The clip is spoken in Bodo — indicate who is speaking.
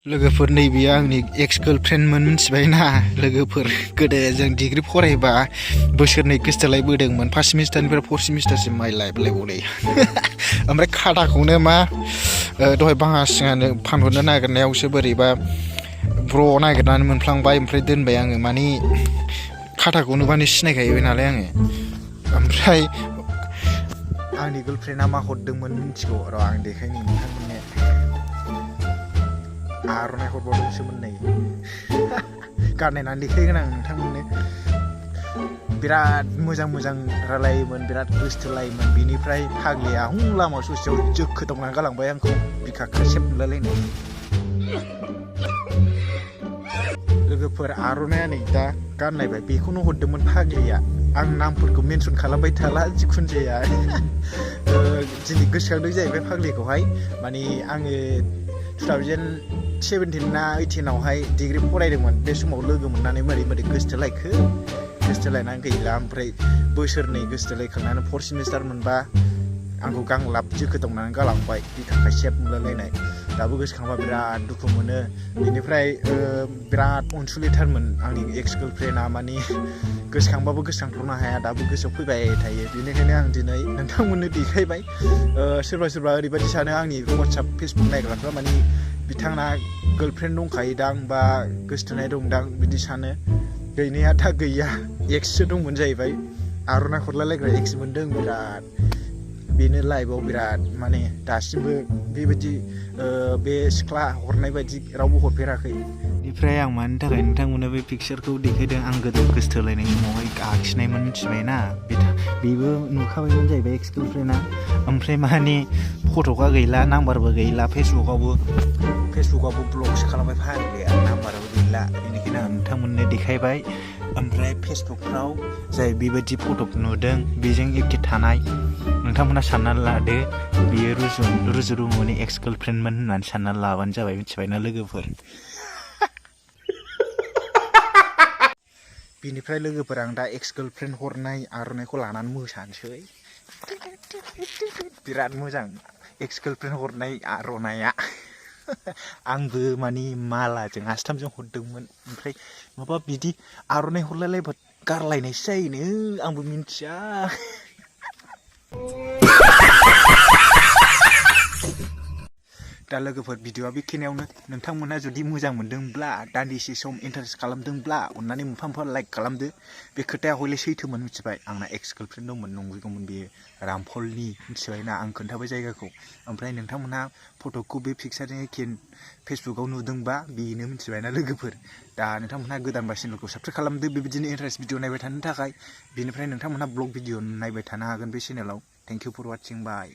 Speaker 1: लोगोफोर नैबेयो आंनि एक्स गार्लफ्रेन्डमोन मिथिबायना लोगोफोर गोदो जों डिग्री फरायबा बोसोरनै गोसथोलायबोदोंमोन फार्स्ट सेमिस्टारनिफ्राय फर्थ सेमिस्टारसिम माइ लाइफ लायबावलै ओमफ्राय खादाखौनो मा दहाय बाङा सिङानो फानहरनो नागिरनायावसो बोरैबा ब्र नागिरनानै मोनफ्लांबाय ओमफ्राय दोनबाय आङो माने खादाखौ नुबानो सिनायखायो नालाय आङो ओमफ्राय आंनि गार्लफ्रेन्डआ मा हरदोंमोन मिथिगौ र' आं देखायनो नोंथांमोननो आर'नाइ हरबावदोंसोमोन नै गाननायनानै देखायगोन आं नोंथांमोननो बिराद मोजां मोजां रायलायोमोन बिराद गोसथोलायोमोन बिनिफ्राय फाग्लिया लामा ससेयाव जोखोदावनानै गालांबाय आंखौ बिखा खासेब मोनलायलायनाय लोगोफोर आर'नाइया नै दा गाननायबाय बेखौनो हरदोंमोन फाग्लिया आं नामफोरखौ मेनसन खालामबाय थाला जिखुनु जाया दिनै गोसोखांदों जाहैबाय फाग्लिखौहाय माने आङो 2017 ना 18आवहाय डिग्री फरायदोंमोन बे समाव लोगो मोननानै मोरै गोसथोलायखो गोसथोलायनानै गैला ओमफ्राय बोसोरनै गोसथोलायखांनानै फर्थ सेमिस्टार मोनबा आंखौ गांलाब जोखोदावनानै गालांबाय बिखा खासेब मोनलायलायनाय दाबो गोसोखांबा बिराद दुखु मोनो बेनिफ्राय बिराद अनसुलिथारमोन आंनि एक्स गार्लफ्रेन्डआ माने गोसोखांबाबो गोसोखांथ'नो हाया दाबो गोसोआव फैबाय थायो बेनिखायनो आं दिनै नोंथांमोननो देखायबाय सोरबा ओरैबायदि सानो आंनि वाट्सएप फेसबुक नायग्राफ्रा माने बिथांना गार्लफ्रेन्ड दंखायोदां बा गोसथोनाय दंदां बिदि सानो गैनाया दा गैया एक्ससो दंमोन जाहैबाय आर'नाइ हरलायलायग्रा एक्स मोनदों बिराद बेनो लाइफआव बिराद माने दासिमबो बेबायदि बे सिख्ला हरनाय बायदि रावबो हरफेराखै बेनिफ्राय आं मानि थाखाय नोंथांमोननो बे पिक्सारखौ देखायदों आं गोदो गोसथोलायनाय समावहाय आखिनायमोन मिथिबायना बेबो नुखाबायमोन जाहैबाय एक्स गार्लफ्रेन्डआ ओमफ्राय माने फट'आ गैला नाम्बारबो गैला फेसबुकआवबो ब्लकसो खालामबाय फाग्लिया नाम्बाराबो गैला बेनिखायनो आं नोंथांमोननो देखायबाय ओमफ्राय फेसबुकफ्राव जाय बेबायदि फट' नुदों बेजों एखे थानाय नोंथांमोना साननानै लादो बियो रुजुरुमुनि एक्स गार्लफ्रेन्डमोन होननानै साननानै लाबानो जाबाय मिथिबायना लोगोफोर बिनिफ्राय लोगोफोर आं दा एक्स गार्लफ्रेन्ड हरनाय आर'नाइखौ लानानै मोसानोसै बिराद मोजां एक्स गार्लफ्रेन्ड हरनाय आर'नाइया आंबो माने मालाजों आस्थामजों हरदोंमोन ओमफ्राय माबा बिदि आर'नाइ हरलायलायबा गारलायनायसो जायोनो आंबो मिन्थिया दा लोगोफोर भिडिअआ बेखिनियावनो नोंथांमोना जुदि मोजां मोनदोंब्ला दान्दिसे सम इन्टारेस्ट खालामदोंब्ला अन्नानै मोनफा लाइक खालामदो बे खोथाया हयले सैथोमोन मिथिबाय आंना एक्स गार्लफ्रेन्ड दंमोन नंगौमोन बेयो रामफलनि मिथिबायना आं खोन्थाबाय जायगाखौ ओमफ्राय नोंथांमोनहा फट'खौ बे पिक्सारजों एखे फेसबुकआव नुदोंबा बेनो मिथिबायना लोगोफोर दा नोंथांमोनहा गोदानबा चेनेलखौ साबस्क्राइब खालामदो बेबायदिनो इन्टारेस्ट भिडिअ नायबाय थानो थाखाय बेनिफ्राय नोंथांमोनहा ब्लग भिडिअ नायबाय थानो हागोन बे चेनेलाव thank you for watching bye